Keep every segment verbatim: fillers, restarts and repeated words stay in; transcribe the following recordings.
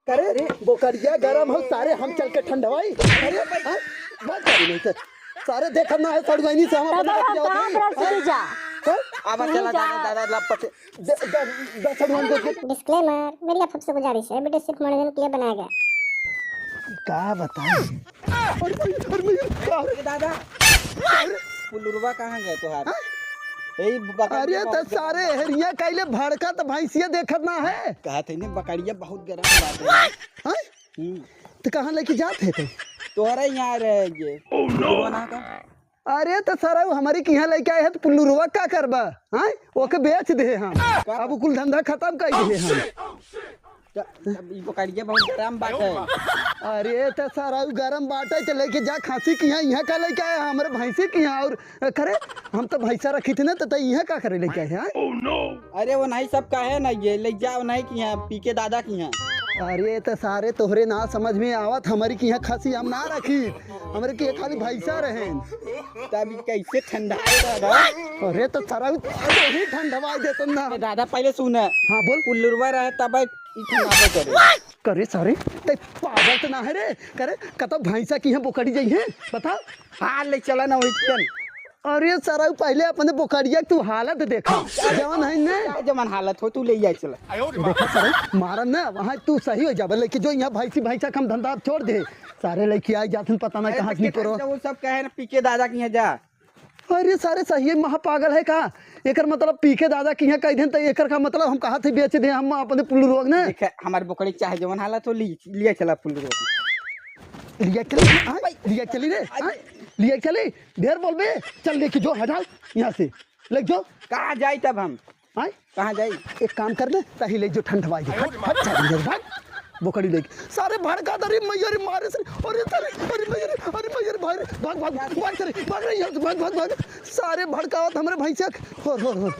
करे, बोकरिया गरम हो, सारे हम चल के ठंडवाई। अरे, हाँ? बात करी नहीं तो। सारे देखत ना है, सड़ुआइनी से हम तब अपने हम बतियावत कहाँ हई। पर हैं? जा? हैं? आवा, तू चला, जा। दादा, दादा, लपट। द-, द-, द-, सड़ुआइन को Disclaimer, मेरी आप सबसे गुजारिश है, वीडियो सिर्फ मनोरंजन के लिए बनाया गया। का बताएं? अरे, अरे, अरे, अरे, दादा, अरे। पुलुरवा कहाँ गए तोहार? हाँ? यही बकरिया अरे, तो बहुत गरम सारे बा। हेरिया कैले भड़का तो भैंसिया देखत ना है। कहत है ने, बकरिया बहुत गरम बाटे। हाँ? हम्म। तो कहाँ लेके जात है तू? तोहरा यहाँ रहे ये। Oh, no। पुलुरवा ना का? अरे, तो सारा वो हमारी के यहाँ लेके आए है, तो पुलुरवा का करबा? हाँ? ओके बेच दे हम। का? अब कुल धंधा खत्म कर दे हम। त-, तब ई बकरिया बहुत गरम बाटे। अरे, त सारा उ गरम बाटे, त लेके जा खसी के यहाँ, यहाँ का लेके आया? हमरे भैंसी के यहाँ। और करे, हम तो भैंसा रखी थी ना, त, त यहाँ का करे लेके आए हैं? अरे, वो नहीं सब कहे ना, ये ले जाओ नहीं कि यहाँ पी के दादा की यहाँ। अरे, त सारे तोहरे ना समझ में आवत, हमारी के यहाँ खसी हम ना रखी, हमरे के खाली भैंसा रहे। तब ई कैसे ठंडा है दादा? अरे, त सारा उ, अरे, ही ठंडवा देतन ना। ए दादा, पहले सुन। हाँ, बोल। पुलुरवा रहे तब ई खराब करे। करे सारे, ते पागल तो ना है रे। करे, कतौ भैंसा की है बोकड़ी जाई है, बता। हाँ, ले चला ना वही चल। अरे सारा, पहले अपने बोकड़िया के तू हालत देखा, जवन है ने। चाहे जवन हालत हो, तू ले जाए चला। देखा सारे, मारा ना, वहाँ तू सही हो जाबे, लेकिन जो यहाँ भैंसी भैंसा कम धंधा छोड़ दे, सारे लेके आई जाथन, पता ना अरे कहाँ तो से निकरो। वो सब कहे ना, पी के दादा की यहाँ जा। अरे सारे, सही है, महा पागल है का? एकर मतलब पी के दादा की यहाँ कह देन, त एकर का मतलब हम कहा थे बेच दे हम अपने पुलुरवा ने? देखे, हमार बोकड़ी चाहे जवन हालत हो, ली, लिया चला पुलुरवा। लिया चली, हाँ? लिया चली रे, हाँ? लिया चली, ढेर बोलबे, चल लेके जो, हटाओ यहाँ से, ले जो। कहाँ जाई तब हम? हाँ? कहाँ जाई? एक काम कर ले, तही ले जो ठंडवाई दे। हट, हट, चल, इधर भाग। बोकड़ी लेके। सारे भड़का दे रे, मैया रे, मारे से। अरे, अरे, अरे, मैया रे, अरे, मैया रे, भाई रे, भाग, भाग, भाग, सारे, भाग, भाग, भाग। सारे भड़कावत हमरे भैंसिया के। होर, होर,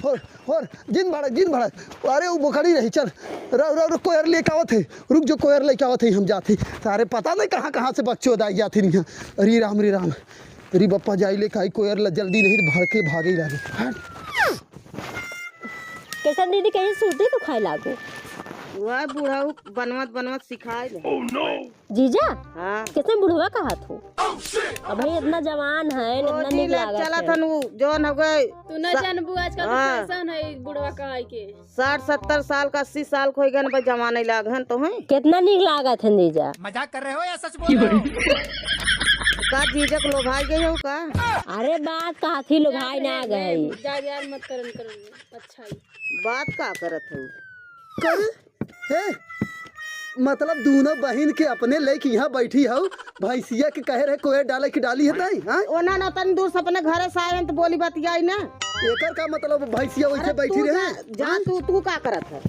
होर, होर। जिन भड़क, जिन भड़क। अरे, वो बोकड़ी रही, चल। रह, रह, रह, कोयर लेके आवत है। रुक जो, कोयर लेके आवत है, हम जात है। सारे पता नहीं कहाँ, कहाँ से बकचोद आई जात है यहाँ। अरे राम, रे राम। अरे बप्पा, जाई ले काई कोयर ला जल्दी, नहीं तो भड़के भागे लागे। हट। कैसन दीदी, कहीं सूती तो खाए लागो। वह बूढ़ा बनवत बनवत सिखाए ले। जीजा? हाँ। कैसे बुढ़वा कहत हो? अब भाई इतना जवान है, इतना कोची नीक ले लागत चलत है। हन उ, जौन हो गए तू न सा-, जानबू आजकल हाँ। फैशन है बुढ़वा कहाई के। साठ सत्तर साल का, अस्सी साल को हो गए, बस जवान ही लाग हन तो हैं। कितना नीक लागत है जीजा। मजाक कर रहे हो या सच बोल रहे हो? का जीजा के लोभाई गए हो का? अरे बात कहा थी, लोभाई ना गए। जा यार, मत करन करन। अच्छा ही। बात का करत हो? कर, हे, मतलब दोनों बहिन के अपने लेके यहाँ बैठी हऊ, भैंसिया के कहे रहे कोयर डाले की डाली है ताई, हाँ? ओना ना तनी दूर से अपने घरे से आए हैं तो बोली बतियाई ना। एकर का मतलब भैंसिया वैसे अरे बैठी तू रहे? जा, जा हाँ? तू, तू का करत है?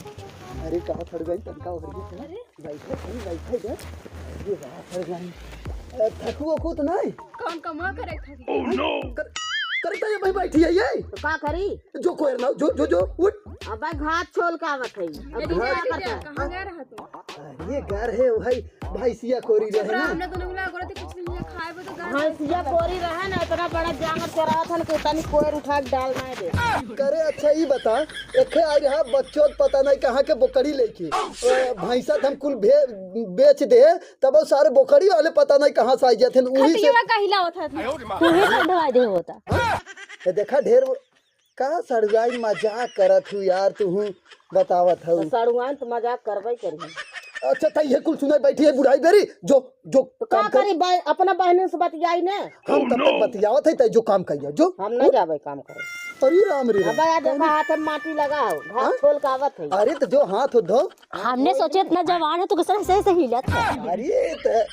अरे कहा थड़ गई तनका हो गई है ना? अरे? बैठे, बैठे, बैठे जा। ये बात है जान। अ, थकुओ को तो नहीं? कौन कमा करे थकी? Oh no! कर, करता ये भाई बैठी है ये। तो का करी? जो कोयर ना, जो, जो, जो, उठ। अब भाई घास छोल का आवत है। अब मेरी घास बेटी क्या, कहाँ गया रहा तू? अरे घर है भाई, भैंसिया कोरी रहे ना। हमने दोनों मिला गोरते कुछ नहीं है, खाए वो तो घर भैंसिया कोरी रहे ना, इतना बड़ा जांगर चरात हन कि तनी कोयर उठा के डाल ना दे। करे अच्छा ई बता, एखे आई रहा बच्चों पता नहीं कहाँ के बोकड़ी लेके। अ, भैंसा त हम कुल भे-, बेच दे, तब वो सारे बोकड़ी वाले पता नहीं कहाँ से आई जाते हैं, उही से। खटिया का हिलावत है। तू ही ठंडवा दे होता। ए, देखा ढेर वो-, का सड़ुआइन मजाक करत हूँ यार, तू हूँ बतावत हूँ। तो सड़ुआइन तो मजाक करबे करी। अच्छा, त ये कुल सुनाई बैठी है बुढ़ाई बेरी, जो, जो तो का काम कर। करी, अपना बहन से बतियाई ने। हम तब तक बतियावत है, तै जो काम करिया, जो। हम नहीं जाबे काम करे। अरे राम रे अब राम। आया देखा, हाथ में माटी लगाओ, घास हाँ? छोल के आवत है। अरे तो जो हाथ हो धो। हमने सोचे इतना जवान है, तो कैसे ऐसे, ऐसे हिलत है? अरे तो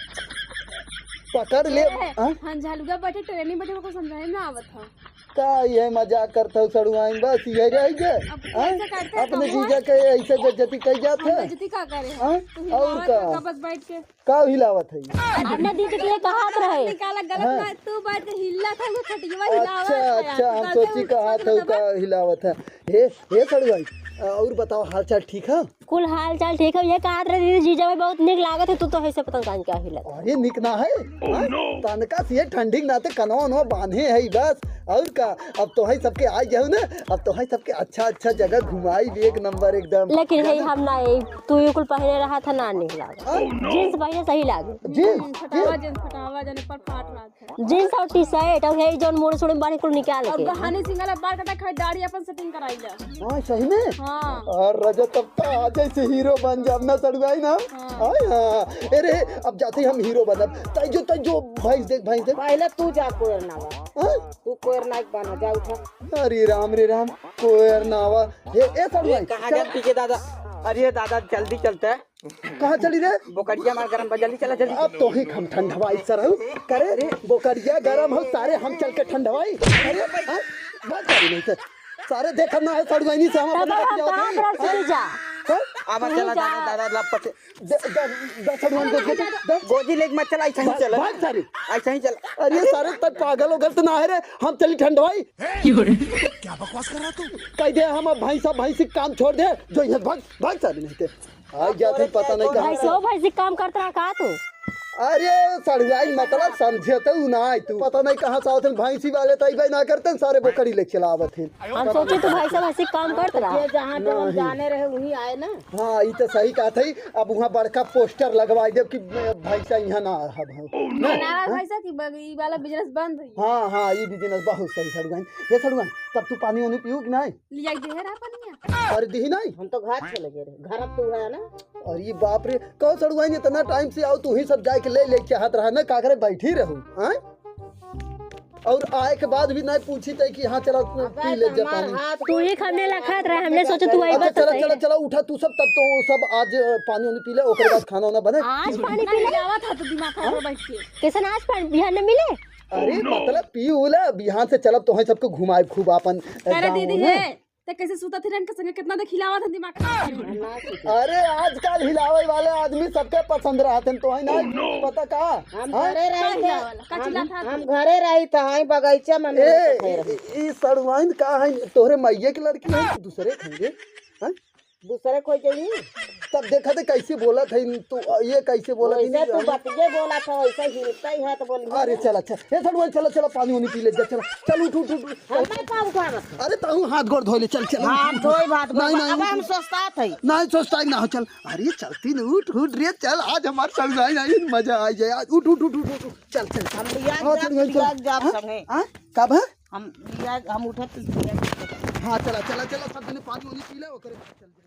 पकड़ ले। ए, हाँ? हम झलुआ बैठे, ट्रेन में बैठे, हमको समझाने में आवत है। का ये मजाक करत हो सड़ुआइन, बस ये रह गए? अब हाँ? कैसे करते हैं अपने तो जीजा के ऐसे बेइज्जती कही जात हम है? बेइज्जती का करे? हाँ? तू और हिलावत का? है, बस बैठ के। का हिलावत है? अपना दीदी के लिए कहात रहे। निकाला गलत हाँ। ना, तू बैठ के हिला था, वो खटिया हिलावत अच्छा, है, अच्छा, तू हम कहते सोची हो, कहा सोच था लो का बस। हिलावत है। हे, हे सड़ुआइन, और बताओ, हाल चाल ठीक है? कुल हाल चाल ठीक है। ये कहत रहे दीदी, जीजा भाई बहुत निक लागत है, तू तो ऐसे पता नहीं क्या हिलत। अरे निक ना है, हाँ? तनका से ये ठंडी के नाते कनवा वनवा बांधे है बस। और का, अब तो है सबके आ जाओ ना, अब तो है सबके अच्छा अच्छा जगह घुमाई भी एक नंबर एकदम। लेकिन है हम ना, ये तू ये कुल पहने रहा था ना, निक लागत। हाँ? जींस पहने सही लागे। जींस, फटावा जींस। जींस फटावा जने पर फाट रहा। जींस और टी शर्ट और यही जौन मोड़ सोड़े में बानी कुल निकाल और के। बहाने सिंगल बाल कटा खाई दाढ़ी अपन सेटिंग कराई ले। हाँ, सही में? हाँ। और रजत, तब तो आ जैसे हीरो बन जाब ना सड़ुआई ना। हाँ। हाँ, हाँ। अरे, अब जाते ही हम हीरो बनब। तै जो, तै जो, भैंस देख, भैंस देख। पहले तू जा कोयर नावा। हाँ? तू कोयर नाइक बना, जा उठा। अरे राम रे राम, कोयर नावा। हे, ए सड़ुआई, कहाँ चल। गया पीछे दादा? अरे दादा, जल्दी चलते हैं। कहाँ चली रे? बोकरिया मार गरम बा, जल्दी चला, जल्दी। अब तो ही हम ठंडवाई सरऊ। करे रे, बोकरिया गरम हो, सारे हम चल के ठंडवाई। अरे, हाँ? बात करी नहीं सर। सारे देखत ना है, सड़ुआइनी से हम तब अपना हम कहाँ हैं? रख सके जा? हाँ? आवा चला, जा। दादा, दादा, लपटे। दे, दे, दे, सड़ुआइन को दे, दे। गोजी लेके मत चला, ऐसा ही भाग, चला। भाग सारे। ऐसा ही चला। अरे, सारे तक पागल हो गए तो ना है रे, हम चली ठंडवाई। क्या बकवास कर रहा तू? कह दे, हम अब भैंसा, भैंसी काम छोड़ दे, जो यहाँ भाग, भाग सारे नहीं थे। आ गया थे, पता नहीं कहाँ से। भैंसो, भैंसी काम करत रहा का तू? अरे सड़ुआई, मतलब समझे तो उ ना आए तू। पता नहीं कहाँ से आवत हैं भैंसी वाले, तो अइबे ना करते हैं, सारे बोकरी लेके चला आवत हैं। हम सोचे तू भैंसा, भैंसी काम करत रहा। ये जहाँ जहाँ नहीं। जाने रहे वहीं आए ना। हाँ, ई तो सही कहत है। अब वहाँ बड़का पोस्टर लगवाई देब कि भैंसा यहाँ ना हब। बनारस भैंसा की बग-, ई वाला बिजनेस बंद हुई। हाँ, हाँ, ई बिजनेस बहुत सही सड़ुआइन। ये सड़ुआइन, तब तू पानी वानी पीऊ कि नहीं? लिया दे रहा पनिया। अरे दिही नहीं। हम तो घर चले गए रहे, घर अब तू है ना। अरे बाप रे, कहो सड़ुआइन, इतना टाइम से आओ, तू ही सब जाए के ले, ले चाहत रहा ना, का करे बैठी रहू, हाँ? और आए के बाद भी नहीं पूछी तै कि हाँ चला तू पी ले जा पानी। तू ही हमने लखत रहा, हमने सोचे तू आई अच्छा, बस चला, सही चला, है। चला, उठा तू सब, तब तो सब आज पानी वानी पी ले, ओकरे बाद खाना वाना बने। आज पानी पी ले? आवा था तो दिमाग खराब बैठ के। कैसन आज पानी बिहान में मिले? अरे मतलब पी उला, बिहान से चलब तो है सबको घुमाए खूब आपन अरे गाँव दीदी में। है, ते कैसे सुतत हिरन के संगे कितना देख हिलावत है दिमाग। अरे आजकल हिलावे वाले आदमी सबके पसंद रहत हैं, तो है ना पता का? हम हाँ? घरे रही का थे, हिलावल? का हम, चिल्लात हत? हम घरे रही थे, हाँ, बगीचा में ए, मिलत रही। ई, ई सड़ुआइन का है, तोहरे माइये के लड़की है कि दूसरे खाएंगे? हाँ? दूसरे कोई चाहिए? तब देखा थे कैसे बोला था इन, तो ये कैसे बोला थी वैसे नहीं? तू बतिये बोला था, वैसे हिलता ही है तो बोल। अरे चल अच्छा, ए सड़ुआइन चला, चला पानी वानी पी ले जा, चला, चल उठ, उठ, उठ, उठ। हम नहीं पाऊँ उठावत। अरे तहू हाथ गोड़ धो ले, चल, चल, उठ, हाथ उठ, उठ। धोई, हाथ नहीं, गोड़। नहीं, अब उठ, हम उठ। सोचता थे। नहीं सोचता ही ना हो, चल। अरे चलती न, उठ, उठ रे, चल, आज हमार सड़ुआइन आई, मजा आ जाए, आज उठ, उठ, उठ, उठ, उठ, चल, चल। हम लिया हाँ, जाब, चल, चल, लिया चल। जाब हाँ? संगे। हाँ? का बा? हम लिया, हम उठत लिया जाब। हाँ, चला, चला, चला, सब जने पानी वानी पी ले, ओकरे बाद चल जा।